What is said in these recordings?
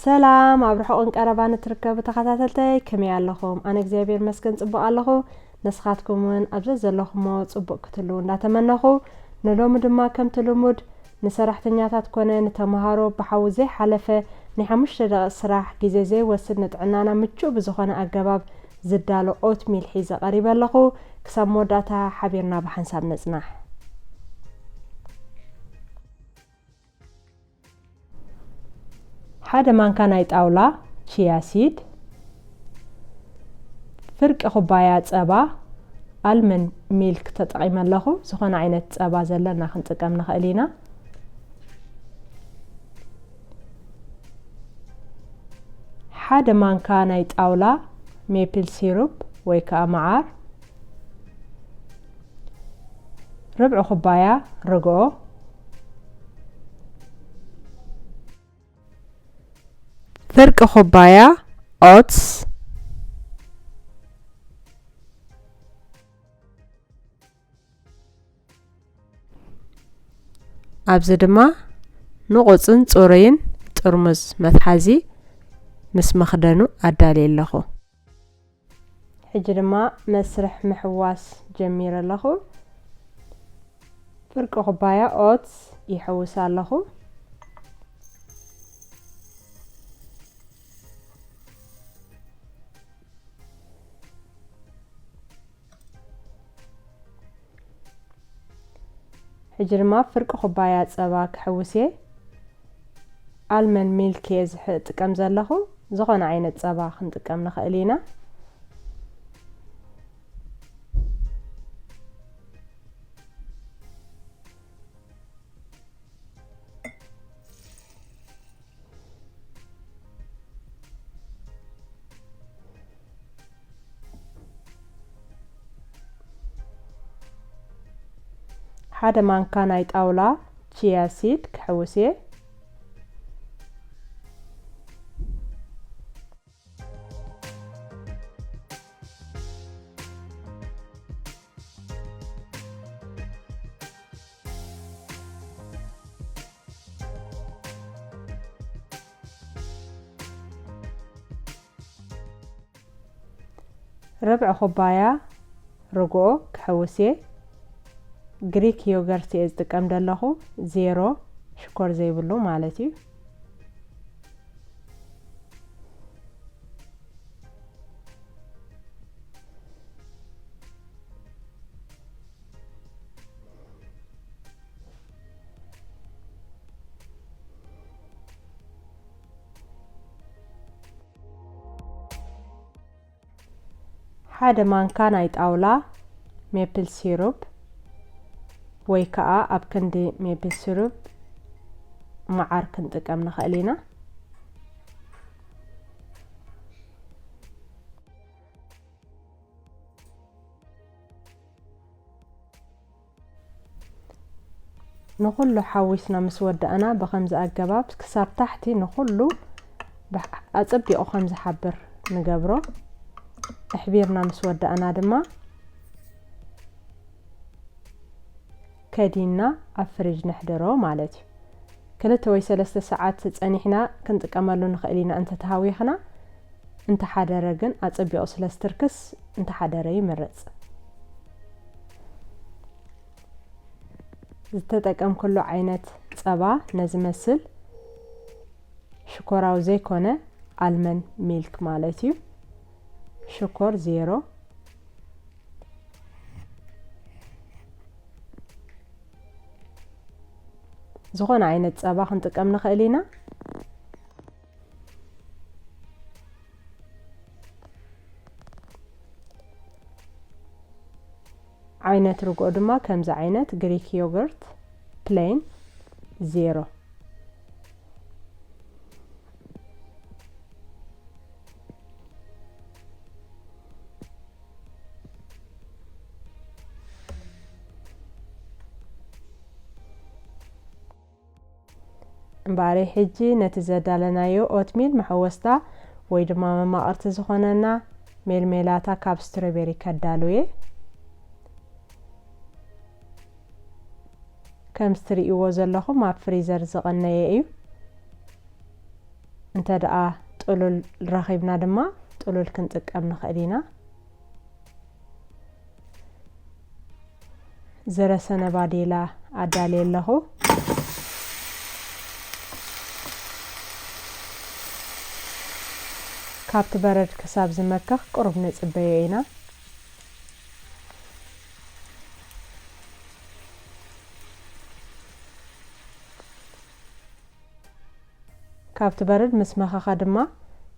ሰላም ኣብ ርሑቕን ቀረባን እትርከቡ ተኸታተልተይ፣ ከመይ ኣለኹም? ኣነ እግዚኣብሔር ይመስገን ጽቡቕ ኣለኹ። ንስኻትኩም እውን ኣብ ዘዘለኹሞ ጽቡቕ ክትህልዉ እንዳተመነኹ፣ ንሎሚ ድማ ከምቲ ልሙድ ንሰራሕተኛታት ኮነ ንተምሃሮ ብሓዊ ዘይሓለፈ ናይ ሓሙሽተ ደቂቕ ስራሕ፣ ግዜ ዘይወስድ፣ ንጥዕናና ምቹእ ብዝኾነ ኣገባብ ዝዳሎ ኦትሚል ሒዘ ቀሪበ ኣለኹ። ክሳብ መወዳእታ ሓቢርና ብሓንሳብ ንጽናሕ። ሓደ ማንካ ናይ ጣውላ ቺያ ሲድ፣ ፍርቂ ኩባያ ጸባ፣ ኣልመንድ ሚልክ ተጠቒመ ኣለኹ። ዝኾነ ዓይነት ጸባ ዘለና ክንጥቀም ንኽእል ኢና። ሓደ ማንካ ናይ ጣውላ ሜፕል ሲሩፕ ወይ ከዓ መዓር፣ ርብዒ ኩባያ ርግኦ፣ ፍርቂ ኩባያ ኦትስ፣ ኣብዚ ድማ ንቑጽን ጽሩይን ጥርሙዝ መትሓዚ ምስ መኽደኑ ኣዳልየ ኣለኹ። ሕጂ ድማ መስርሕ ምሕዋስ ጀሚረ ኣለኹ። ፍርቂ ኩባያ ኦትስ ይሕውስ ኣለኹ። ሕጂ ድማ ፍርቂ ኩባያ ጸባ ክሕውስ እየ። ኣልመንድ ሚልክ እየ ዝጥቀም ዘለኹ። ዝኾነ ዓይነት ጸባ ክንጥቀም ንኽእል ኢና። ሓደ ማንካ ናይ ጣውላ ቺያ ሲድ ክሕውስ እየ። ርብዒ ኩባያ ርግኦ ክሕውስ እየ። ግሪክ ዮገርት እየ ዝጥቀም ዘለኹ፣ ዜሮ ሽኮር ዘይብሉ ማለት እዩ። ሓደ ማንካ ናይ ጣውላ ሜፕል ሲሩፕ ወይ ከዓ ኣብ ክንዲ ሜፕል ሲሩፕ መዓር ክንጥቀም ንኽእል ኢና። ንኹሉ ሓዊስና ምስ ወዳእና፣ ብኸምዚ ኣገባብ ክሳብ ታሕቲ ንኹሉ ብሕ-፣ ኣጸቢቑ ከም ዝሓብር ንገብሮ። ኣሕቢርና ምስ ወዳእና ድማ ከዲንና ኣብ ፍሪጅ ነሕድሮ ማለት እዩ። ክልተ ወይ ሰለስተ ሰዓት ጸኒሕና ክንጥቀመሉ ንኽእል ኢና እንተተሃዊኽና። እንተሓደረ ግን ኣጸቢቑ ስለ ዝትርክስ እንተሓደረ ይምረጽ። ዝተጠቀምኩሉ ዓይነት ጸባ ነዚ መስል ሽኮራዊ ዘይኮነ ኣልመንድ ሚልክ ማለት እዩ። ሽኮር ዜሮ። ዝኾነ ዓይነት ጸባ ክንጥቀም ንኽእል ኢና። ዓይነት ርግኦ ድማ ከምዚ ዓይነት ግሪክ ዮገርት ፕሌን ዜሮ። እምበኣረይ ሕጂ ነቲ ዘዳለናዮ ኦትሚል መሐወስታ ወይ ድማ መማቕርቲ ዝኾነና ሜልሜላታ ካብ ስትሮቤሪ ከዳሉ እየ። ከምዚ ትርእይዎ ዘለኹም ኣብ ፍሪዘር ዝቐነየ እዩ። እንተ ደኣ ጥሉል ረኺብና ድማ ጥሉል ክንጥቀም ንኽእል ኢና። ዝረሰነ ባዴላ ኣዳልየ ኣለኹ። ካብቲ በረድ ክሳብ ዝመክኽ ቁሩብ ንጽበዮ ኢና። ካብቲ በረድ ምስ መኸኸ ድማ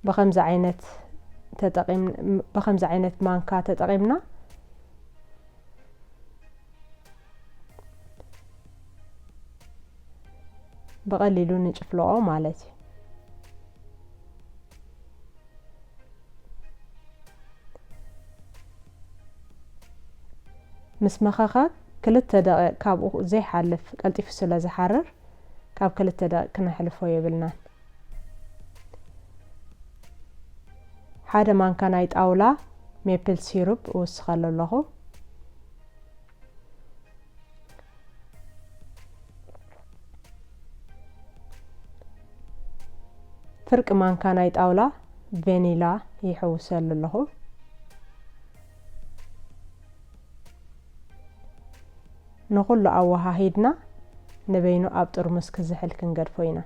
ብኸምዚ ዓይነት ተጠቒም-፣ ብኸምዚ ዓይነት ማንካ ተጠቒምና ብቐሊሉ ንጭፍልቖ ማለት እዩ። ምስ መኸኸ ክልተ ደቂቕ ካብኡ ዘይሓልፍ ቀልጢፉ ስለ ዝሓርር ካብ ክልተ ደቂቕ ክነሕልፎ የብልናን። ሓደ ማንካ ናይ ጣውላ ሜፕል ሲሩፕ እውስኸሉ ኣለኹ። ፍርቂ ማንካ ናይ ጣውላ ቬኒላ ይሕውሰሉ ኣለኹ። ንኹሉ ኣወሃሂድና ንበይኑ ኣብ ጥርሙስ ክዝሕል ክንገድፎ ኢና።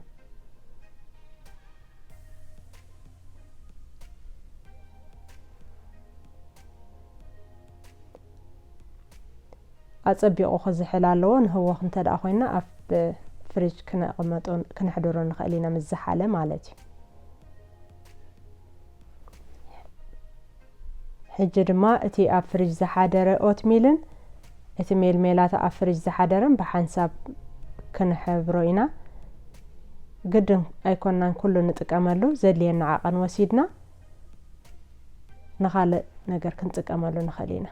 ኣጸቢቑ ክዝሕል ኣለዎ። ንህወኽ እንተ ደኣ ኮይና ኣብ ፍሪጅ ክነቕመጦ፣ ክነሕድሮ ንኽእል ኢና ምስ ዝሓለ ማለት እዩ። ሕጂ ድማ እቲ ኣብ ፍሪጅ ዝሓደረ ኦትሚልን እቲ ሜልሜላታ ኣብ ፍሪጅ ዝሓደረን ብሓንሳብ ክንሕብሮ ኢና። ግድን ኣይኮናን ኩሉ ንጥቀመሉ፣ ዘድልየና ዓቐን ወሲድና ንኻልእ ነገር ክንጥቀመሉ ንኽእል ኢና።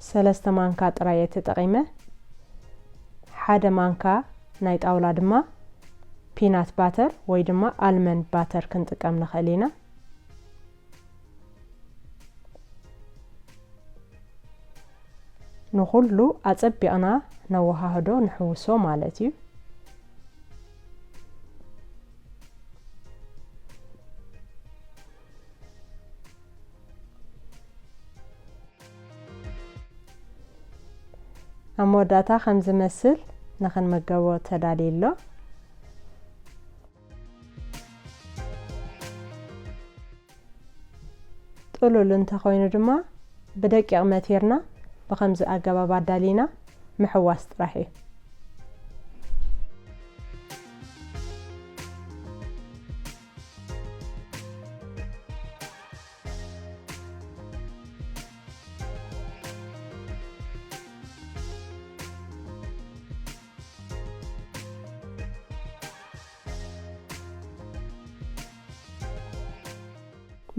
ሰለስተ ማንካ ጥራይ እየ ተጠቒመ። ሓደ ማንካ ናይ ጣውላ ድማ ፒናት ባተር ወይ ድማ ኣልመንድ ባተር ክንጥቀም ንኽእል ኢና። ንኹሉ ኣጸቢቕና ነወሃህዶ፣ ንሕውሶ ማለት እዩ። ኣብ መወዳእታ ከም ዝመስል ንኽንምገቦ ተዳልዩ ኣሎ። ጥሉል እንተኾይኑ ድማ ብደቂቕ መቲርና ብኸምዚ ኣገባብ ኣዳሊና ምሕዋስ ጥራሕ እዩ።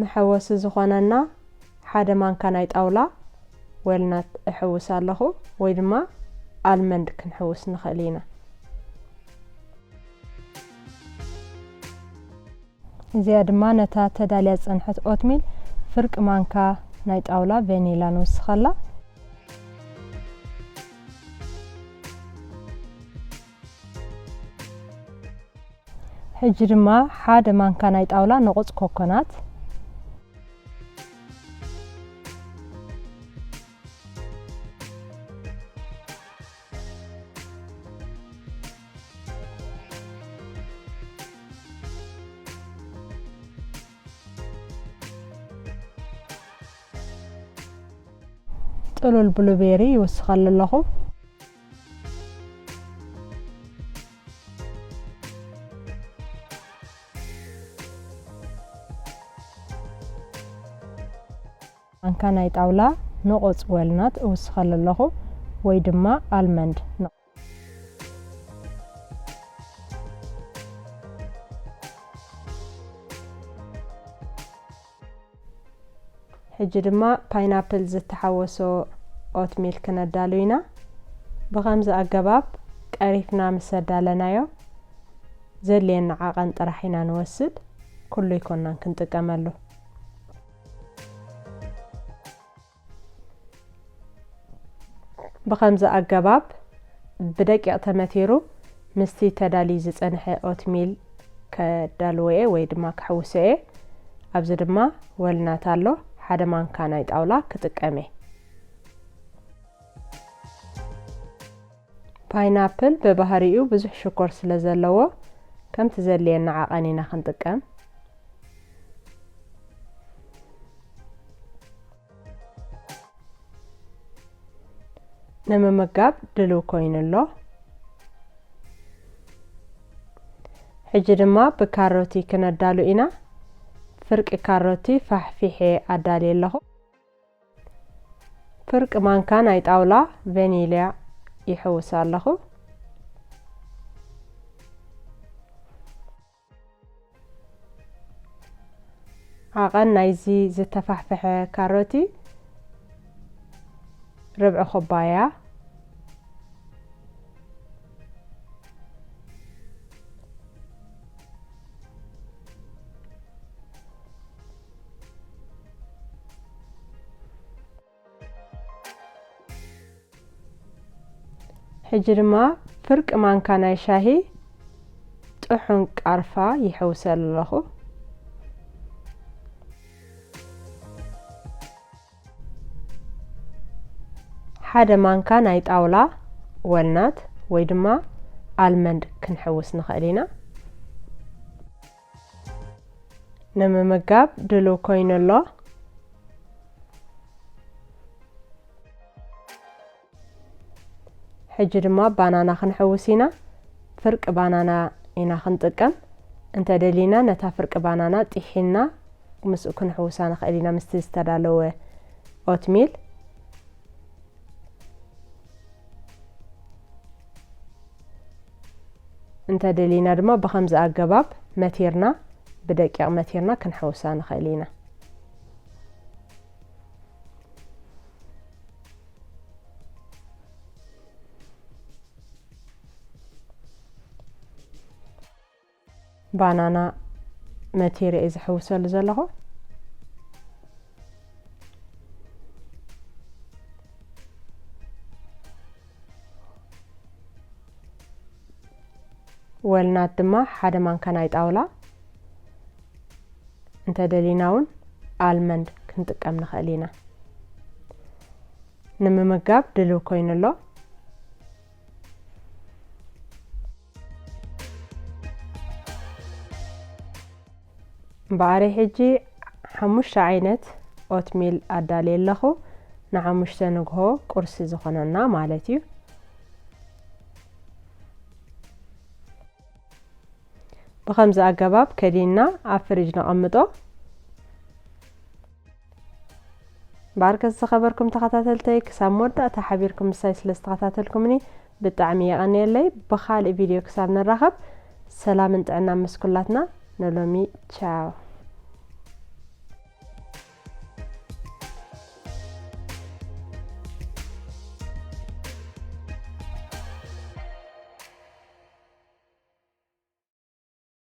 መሐወሲ ዝኾነና ሓደ ማንካ ናይ ጣውላ ዌልናት እሕውስ ኣለኹ፣ ወይ ድማ ኣልመንድ ክንሕውስ ንኽእል ኢና። እዚኣ ድማ ነታ ተዳልያ ዝጸንሐት ኦትሚል ፍርቂ ማንካ ናይ ጣውላ ቬኒላ ንውስኸላ። ሕጂ ድማ ሓደ ማንካ ናይ ጣውላ ንቑጽ ኮኮናት፣ ጥሉል ብሉቤሪ ይውስኸሉ ኣለኹ። ማንካ ናይ ጣውላ ንቑጽ ወልናት እውስኸሉ ኣለኹ፣ ወይ ድማ ኣልመንድ። ሕጂ ድማ ፓይናፕል ዝተሓወሶ ኦትሚል ክነዳሉ ኢና። ብኸምዚ ኣገባብ ቀሪፍና ምስ ኣዳለናዮ፣ ዘድልየና ዓቐን ጥራሕ ኢና ንወስድ፣ ኩሉ ኣይኮናን ክንጥቀመሉ። ብኸምዚ ኣገባብ ብደቂቕ ተመቲሩ ምስቲ ተዳልዩ ዝጸንሐ ኦትሚል ከዳልዎ እየ ወይ ድማ ክሕውሶ እየ። ኣብዚ ድማ ወልናት ኣሎ፣ ሓደ ማንካ ናይ ጣውላ ክጥቀም እየ። ፓይናፕል ብባህሪኡ ብዙሕ ሽኮር ስለ ዘለዎ፣ ከምቲ ዘድልየና ዓቐን ኢና ክንጥቀም። ንምምጋብ ድልው ኮይኑ ኣሎ። ሕጂ ድማ ብካሮቲ ክነዳሉ ኢና። ፍርቂ ካሮቲ ፋሕፊሐ ኣዳልየ ኣለኹ። ፍርቂ ማንካ ናይ ጣውላ ቨኒልያ ይሕውስ ኣለኹ። ዓቐን ናይዚ ዝተፋሕፈሐ ካሮቲ ርብዒ ኩባያ። ሕጂ ድማ ፍርቂ ማንካ ናይ ሻሂ ጥሑን ቃርፋ ይሕውሰሉ ኣለኹ። ሓደ ማንካ ናይ ጣውላ ወልናት ወይ ድማ ኣልመንድ ክንሕውስ ንኽእል ኢና። ንምምጋብ ድልው ኮይኑ ኣሎ። ሕጂ ድማ ባናና ክንሕውስ ኢና። ፍርቂ ባናና ኢና ክንጥቀም። እንተደሊና ነታ ፍርቂ ባናና ጢሒና ምስኡ ክንሕውሳ ንኽእል ኢና ምስቲ ዝተዳለወ ኦትሚል። እንተደሊና ድማ ብኸምዚ ኣገባብ መቲርና፣ ብደቂቕ መቲርና ክንሕውሳ ንኽእል ኢና። ባናና መቲረ እየ ዝሕውሰሉ ዘለኹ። ወልናት ድማ ሓደ ማንካ ናይ ጣውላ። እንተደሊና እውን ኣልመንድ ክንጥቀም ንኽእል ኢና። ንምምጋብ ድልው ኮይኑ ኣሎ። እምበኣረይ ሕጂ ሓሙሽተ ዓይነት ኦትሚል ኣዳልየ ኣለኹ፣ ንሓሙሽተ ንግሆ ቁርሲ ዝኾነና ማለት እዩ። ብኸምዚ ኣገባብ ከዲንና ኣብ ፍሪጅ ነቐምጦ። ባርከ ዝተኸበርኩም ተኸታተልተይ፣ ክሳብ መወዳእታ ሓቢርኩም ምሳይ ስለ ዝተኸታተልኩምኒ ብጣዕሚ የቐንየለይ። ብኻልእ ቪድዮ ክሳብ ንራኸብ፣ ሰላምን ጥዕናን ምስ ኩላትና። ንሎሚ ቻው።